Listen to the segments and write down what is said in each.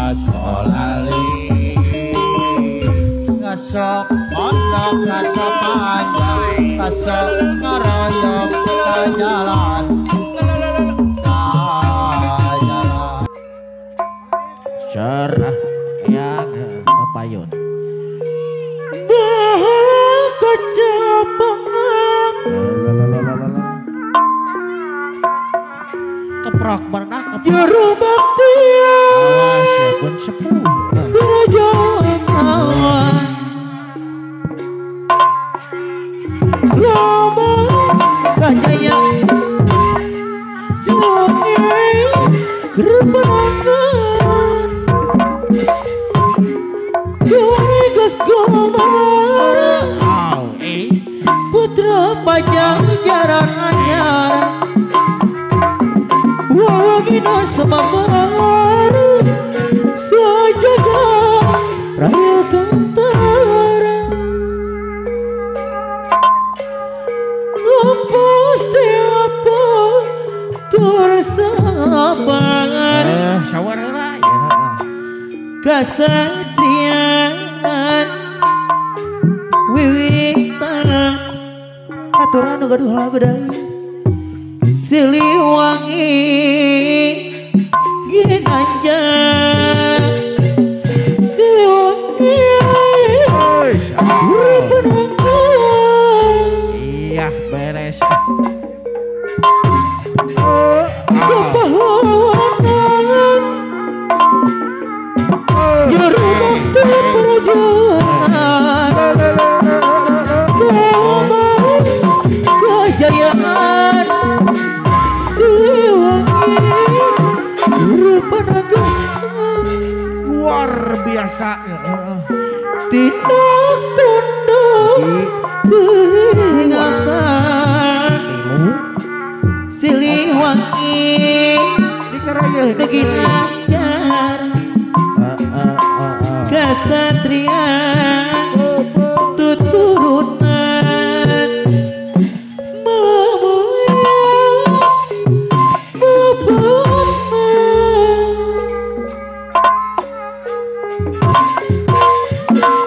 Asolali ngasok mondok ngasok panjang ngasok ngaroyok kajalan kajalan. Cerah yang kepayun. Bahala kecapangan. Keprok pernah keprok. Juru bakti. Awas ya pun sepuh. Kerajaan. Loba kajaya. Silongi kerepangan. Geus gomar. Putra Pajajaran anyar. Wawagina semamar. Sajaga raya kantara. Apa siapa tersabar. Sawar ya. Kasatrian wiwitan aturan nu gaduh lagu deui Siliwangi ginanja Siliwangi penanggung. Iya beres. Kepahlawanan juru bakti perjuangan kejayaan Siliwangi guru penanggung. Luar biasa. Tindak tunduk peringatan Siliwangi Ginanjar kasatrian tuturunan mula-mula mepana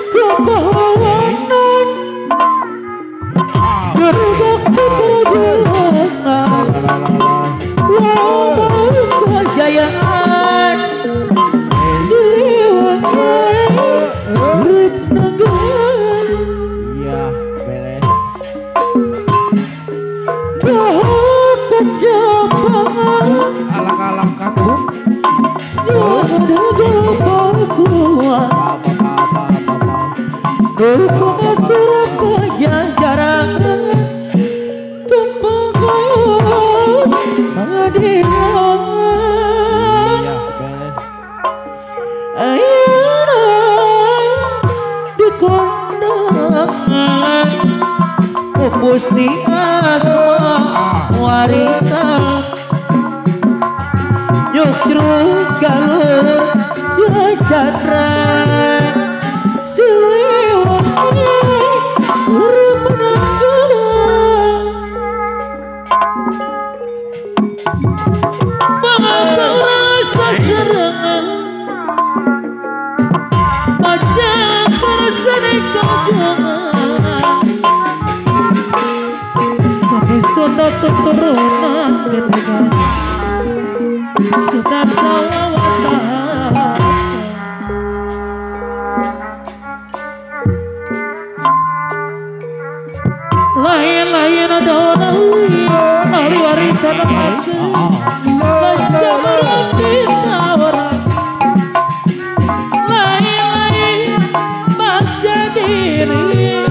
kepahlawanan berbakti perjuangan kejayaan Siliwangi penanggung. Iya beres. Baha kecapangan alak-alak kaku. Dukung surat Pajajaran tempat pengadilan. Iya beres. Ayeuna dikondangan ku Gusti Asma warisan nyukru galur jajaran Siliwangi guru penanggung. Mangga serangan pajak persene kagungan sampai sota keturunan ketika sudah salawatan lain-lain ada ahli warisan aku lancar ditawar lain-lain baca diri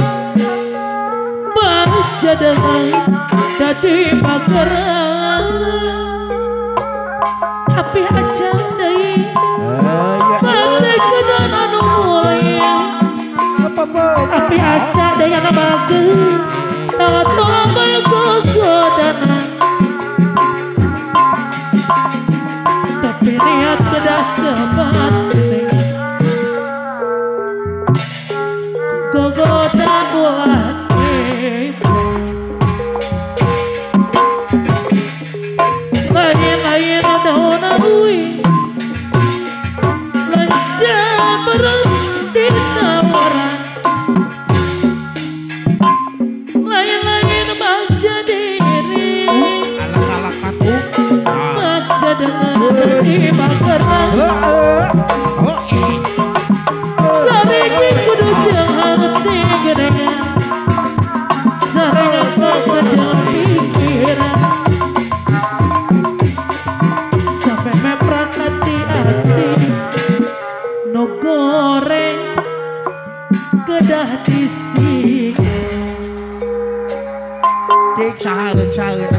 baca dengan dadi mageran api aja deui mati kedan anu mulia api aja deui anu bageun tombol gogodana tapi niat kedah kebatin gogoda ulah lain-lain daun ui di mageran sareng kudu jeung hati gedengan sareng bakal jeung pikiran sampai meprak hati-hati no goreng kedah disik cik sahageun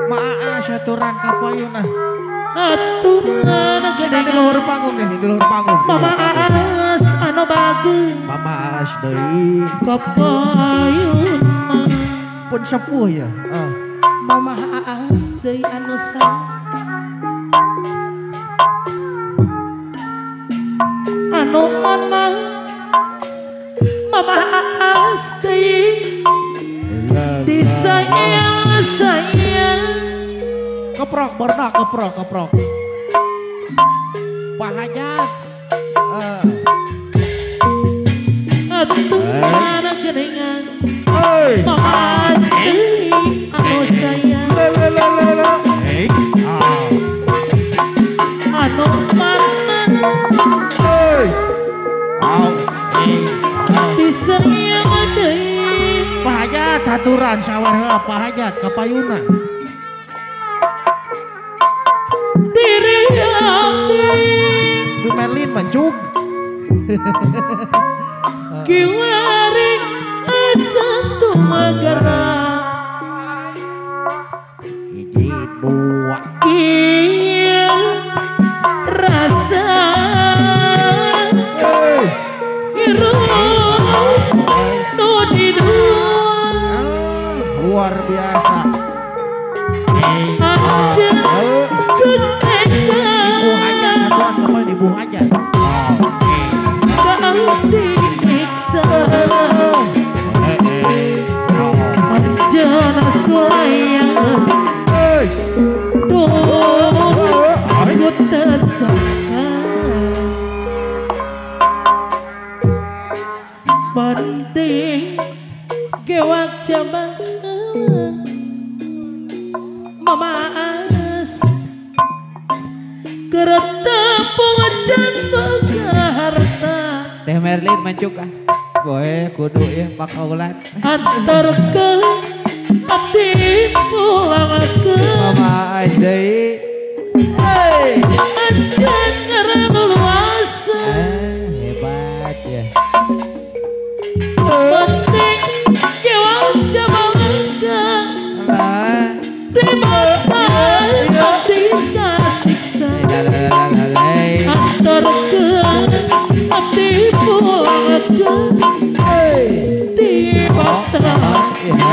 maa saturan kapayuna aturan sudah di luhur panggung nih, di luhur panggung. Mama Aas anu bagus Mama Aas deui kapayuna pun sepuh ya. Mama Aas deui anu sa anu mana Mama Aas deui disayang sayang keprok bornok keprok keprok Pak Hajat aturan geningan Mama Aas deui anu sayang anu mana disayang deui Pak Hajat aturan sawar heula Pak Hajat kapayuna diri abdi Bu Merlin mencug kiwari asa tumagara hiji dua kieu rasa hirup nu di dua luar biasa anjeun geus tega ibu hajat aturan kapal ibu hajat ka abdi nyiksa anjeun sulayang duh ku teu sangka penting gewak jabang Mama Aas keretepung can boga harta Teh Merlin mancuk ah boleh kudu ya pakaulan antarkeun abdi pulangkeun Mama Aas deui anjeun ngaran luasa hebat ya penting gewak jabang di mata abdi kasiksa antarkeun abdi pulangkeun di mata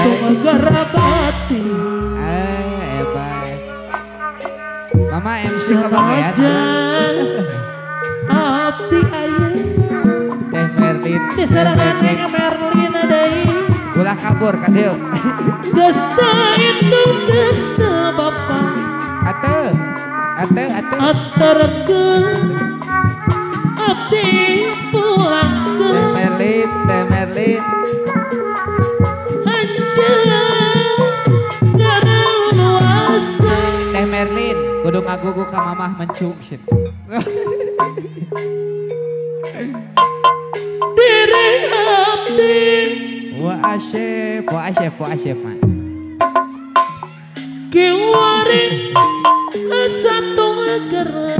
tumagara batin hebat Mama MC kebagian abdi ayeuna Teh Merlin diserangan Merlin deui ulah kabur ka dieu geus teu indung geus teu bapa atuh atuh atuh antarkeun abdi pulangkeun Teh Merlin Teh Merlin anjeun ngaran luasa Teh Merlin kudu ngagugu ka mamah mencung sih diri abdi wa asyep wa asyep wa asyep man kiwari asa tumagara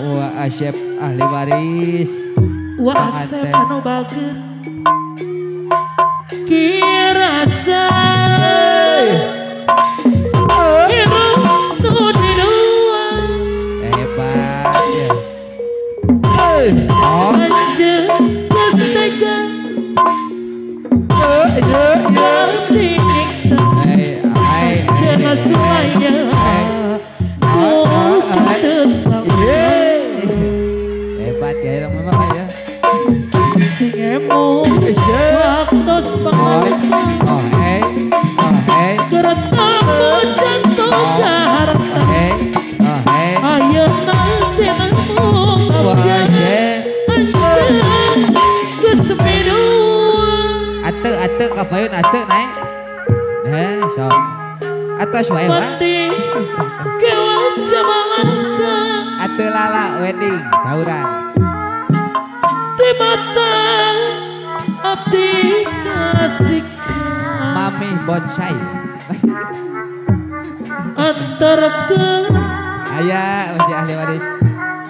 wa asyep ahli waris wa asep anu bager kirasa hirup nu di dua hebat ya anjeun geus tega abdi nyiksa anjeun sulayang ku teu sangka hebat ya memang ya sing emo waktos pangalupa keretamu jantung harta ayeuna teh mung anjeun geus midua atuh atuh kapayun atuh naik nah sok atos wae lah penting gewak Atelala wedding sauran. Di mata abdi kasiksa. Mami bonsai. Antarkeun. Aya masih ahli waris.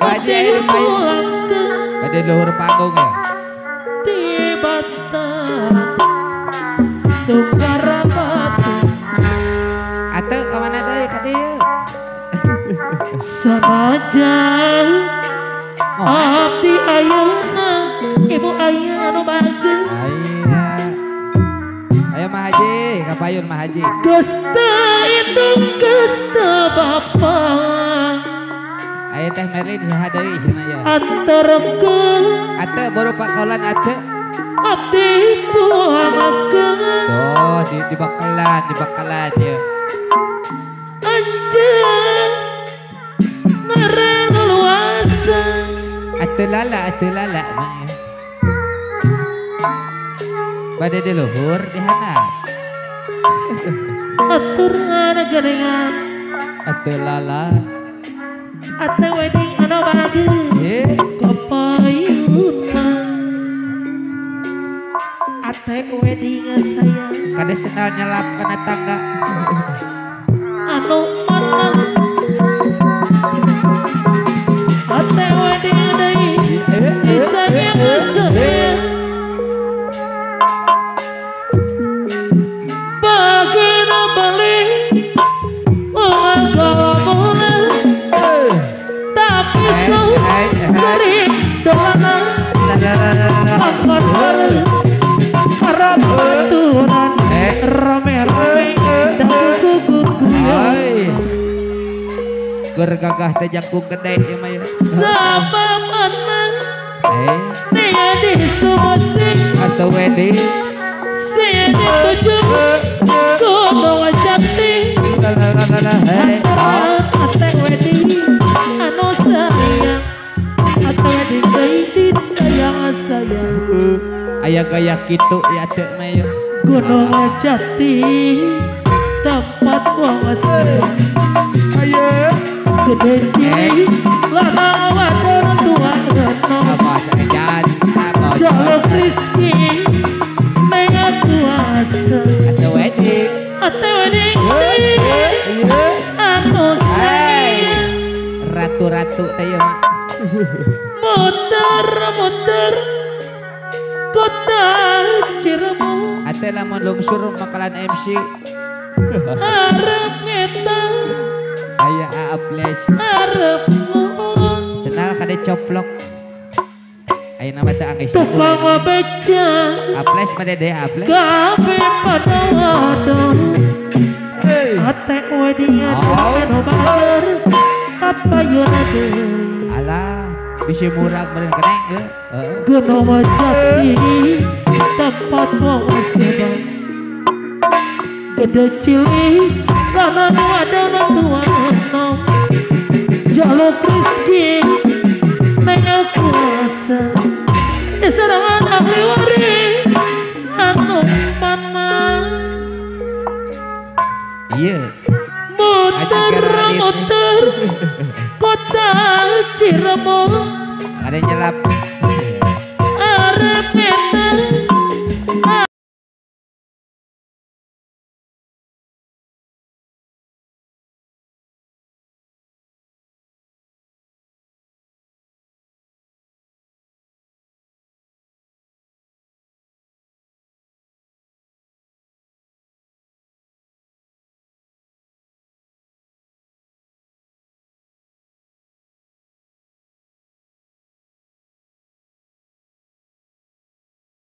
Wajib aya di payun. Bade luhur panggung ya. Di Batang Tunggara Batu. Atuh ka mana deui ka dieu? Sanajan abdi ayeuna ibu aya anu bageun. Aya. Ayo Mah Haji, ka payun Mah Haji. Geus teu indung geus teu bapa. Aya Teh Merlin saha deui cenah ya. Anterkeun atuh baru pakaulan atuh. Abdi pulangkeun. Tuh di bakalan ya. Anjeun ngaran luasa. Atuh lala mah ya. Bade di luhur di handap. Aturan geningan. Atuh lala. Ate wedding anu bageun. Kapayunna. Ate wedding sayang. Kade sendal nyelap kana tangga. Anu mana? Ate wedding deui. Disayang sayang. Bageuna beli uang tapi sering dolanan angkot bareng para baturan rame-rame dan guguguguyan. Gergagah teh jangkung gede ieu mah ya. Sabab anak nia di Sumosing atau wedding sing dituju Gunung Jati. Ate wedding anu sayang, ate wedding deui sayang sayang. Aya gaya kitu ya teu mah ya. Gunung Jati tempat wong sayang. Aya gede cilik lanang wadon tua enom. Jaluk rezeki neng kuasa. Ate wedding, ate wedding anu sayang. Ratu-ratu teh ieu mah. Muter-muter kota Cirebon. Ate lamun lungsur makalan MC. Arep ngetan. Aya aples. Arep ngulon. Senal kade coplok. Ayeuna mah teu anggeus. Tukang beca. Aples mah dede aples. Gawe pada wadon. Ate wedding anu bager. Kapayun deui. Alah, bisi murag meureun keneng ge. Gunung Jati tempat wong sedang. Gede cilik lanang wadon tua enom. Jaluk rezeki neng kuasa. Serangan ahli waris anu mana. Iya. Muter-muter kota Cirebon. Ada nyelap.